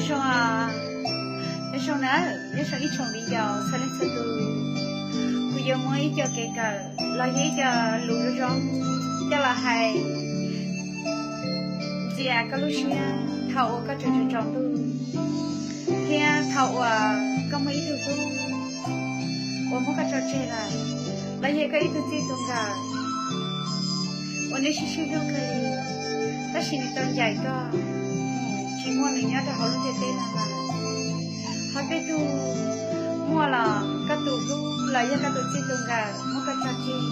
Zoo, nyob zoo na, nyob zoo ib tsoom viv ncaus txhua leej txhua tus. Kuv yuav muab ib co kev kawm los yog ib co lus zoo zoo coj los hais ntxias koj lub siab thaum uas koj tseem tsaus ntuj, thiab thaum uas koj muaj ib tug hlub uas muab koj tso tseg lawm, los yog koj ib tug txij tug nkawm uas neb sib sib hlub kawg li, tab sis nws tau ncaim koj, tsis muaj nws nyob rau hauv lub ntiaj teb no lawm. Ho tej tug muaj los koj tus hlub los yog koj tus txij tus nkawm muab koj tso tseg,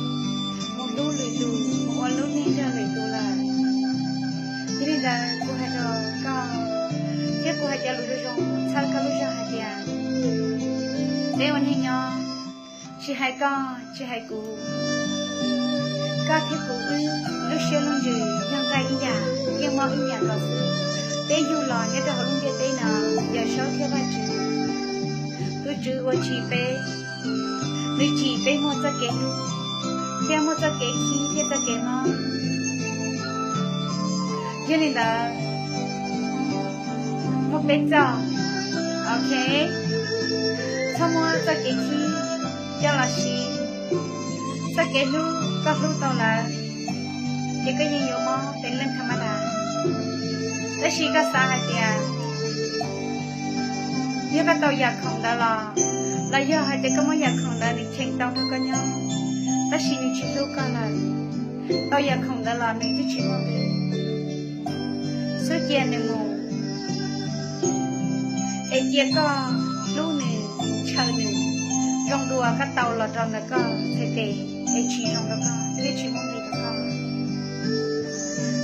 mus hlub lwm tus, mus ua lub neej nrog lwm tus lawm. Yog li ntawd kuv hais rau koj, thiab kuv hais cov lus zoo zoo txhawb koj lub zog hais tias, peb ua neej nyob, tsis hais koj tsis hais kuv, koj thiab kuv wb lub siab lub ntsws yog nqaij ib yam, yeej mob ib yam nkaus xwb. Peb yug los nyob rau hauv lub ntiaj teb no, Yawm Saub thiab Vajtswv, tus Tswv uas tsim peb, nws tsim peb muaj txoj kev hlub, thiab muaj txoj kev khib thiab txoj kev mob. Yog li ntawd, muaj peb txoj, ok, txhob muab txoj kev khib coj los siv. Txoj kev hlub, koj hlub tau lawm, ces koj yeej yuav mob peb leej tham ma das. Tab sis koj xav hais tias yog koj tau yam khoom ntawd los, los yog hais tias koj muab yam khoom ntawd nws cheem tau nrog koj nyob, tab sis nws tsis hlub koj lawm, tau yam khoom ntawd los nws twb tsis muaj nqis, xub cia nws mus, es cia koj hlub nws, ntshaw nws, zoo dua koj tau los rau ntawm koj txhais tes, es tsis zoo rau koj thiab tsis muaj nqis rau koj.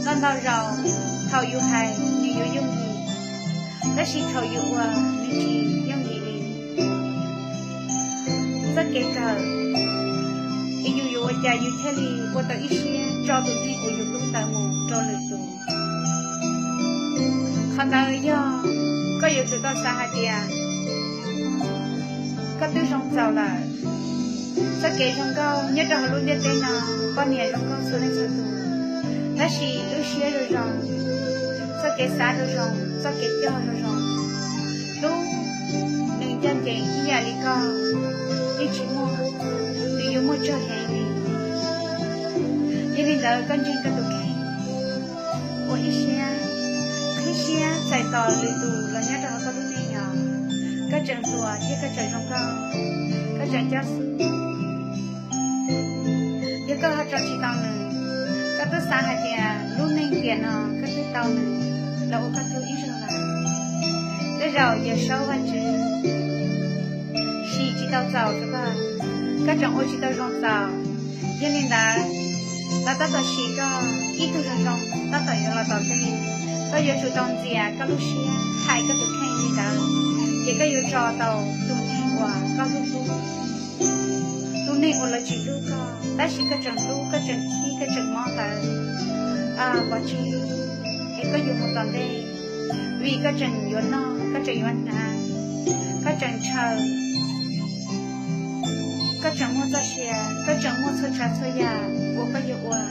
Ntau ntau zaus thaum yus hais nws yuav yooj yim, tab sis thaum yus ua nws tsis yooj yim li. Txoj kev kawm, es yus yuav ua cas yus thiaj li ua tau ib siab tso tus neeg uas yus hlub ntawd mus rau lwm tus. Qhov ntawd yog koj yuav tsum tau xav hais tias koj twb zoo txaus lawm. Txoj kev zoo nkauj nyob rau hauv lub ntiaj teb no, poj niam zoo nkauj txhua leej txhua tus, tab sis lub siab zoo zoo, txoj kev xav zoo zoo, txoj kev coj zoo zoo, hlub nws ncaj ncees ib yam li koj, yeej tsis muaj, nws yuav muaj tsawg heev li. Yog li ntawd koj ntseeg koj tus kheej, ua ib siab, qhib siab txais tos lwm tus los nyob rau hauv koj lub neej os. Koj tseem hluas thiab koj tseem zoo nkauj, koj tseem coj xwb. Yog koj ho tso tsis tau nws, koj twb xav hais tias lub neej tiam no koj twb tau nws los ua koj tug ib zaug lawm, tej zaum Yawm Saub Vajtswv sim tsis tau txaus rau koj, koj tseem ua tsis tau zoo txaus. Yog li ntawd, lawv tab tom sim koj ib tug zoo zoo tab tom yuav los tom ntej, koj yuav tsum tau ntxias koj lub siab hais koj tus kheej li ntawd, ces koj yuav tso tau tus neeg uas koj hlub hlub, tus neeg uas lawv tsis hlub koj tab sis koj tseem hlub, koj tseem khib, koj tseem mob ntawd, pov tseg, es koj yuav mus tom ntej, vim koj tseem yuav noj, koj tseem yuav hnav, koj tseem ntshaw, koj tseem muaj txoj sia, koj tseem muaj txhua tsav txhua yam uas koj yuav ua.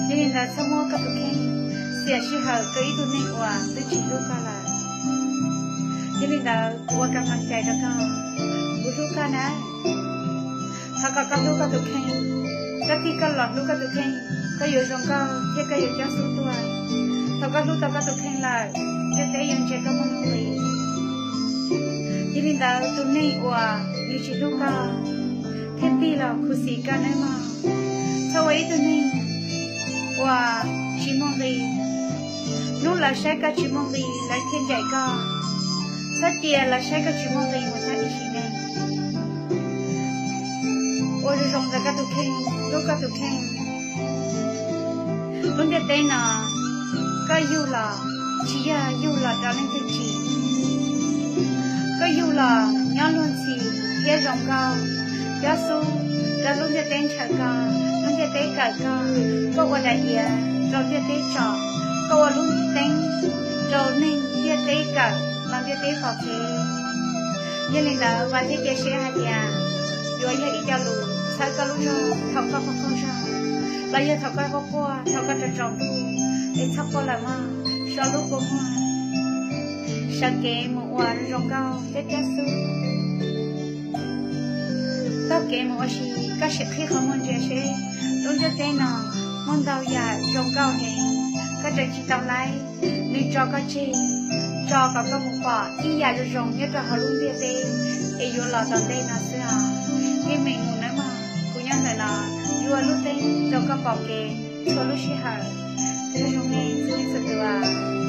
Yog li ntawd txhob muab koj tus kheej xiam sij hawm rau ib tug neeg uas twb tsis hlub koj lawm. Yog li ntawd kuv ua kam lam cais rau koj, kuv hlub koj na. Thov kom koj hlub koj tus kheej, koj tig koj los hlub koj tus kheej, koj yuav zoo nkauj thiab koj yuav cob xub tuaj. Thaum koj hlub tau koj tus kheej lawm, ntiaj teb yuav ntsia koj muaj nuj nqis. Yog li ntawd tus neeg uas nws tsis hlub koj thiaj tig los khuv xim koj nawb mog. Txhob ua ib tug neeg uas tsis muaj nqis. Hnub lawv saib koj tsis muaj nqis lawv thiaj ncaim koj. Txhob cia lawv saib koj tsis muaj nqis mus tag ib sim neej. Ua zoo zoo ntawm koj tus kheej, hlub koj tus kheej. Lub ntiaj teb no, koj yug los tsis yog yug los rau leej twg tsim. Koj yug los nyob luag ntxhi thiab zoo nkauj, cob xub rau lub ntiaj teb ntshaw koj, lub ntiaj teb kawm koj, koj ua daim iav rau ntiaj teb tsom, koj ua lub teeb rau neeg ntiaj teb kawm los ntiaj teb pom kev. Yog li ntawd Vam thiaj cia siab hais tias yuav yog ib co lus txhawb koj lub zog thaum koj qaug qaug zog, los yog thaum koj quaj quaj, thaum koj tsaus tsaus ntuj, es txhob quaj lawm mog, so lub kua muag. Taug kev mus ua zoo nkauj thiab thiab xwb. Taug kev mus ua si, koj sim qhib qhov muag ntsia seb lub ntiaj teb no muaj ntau yam zoo nkauj heev, koj tseem tsis tau laib. Nws tso koj tseg, tso kom koj mus pom ib yam zoo zoo nyob rau hauv lub ntiaj teb es yuav los tom ntej no xwb os. Kev me mus nawb mog, kuv nyob ntawm no yuav lub teeb rau koj pom kev txhua lub sij hawm. Zoo zoo nej txhua leej txhua tus.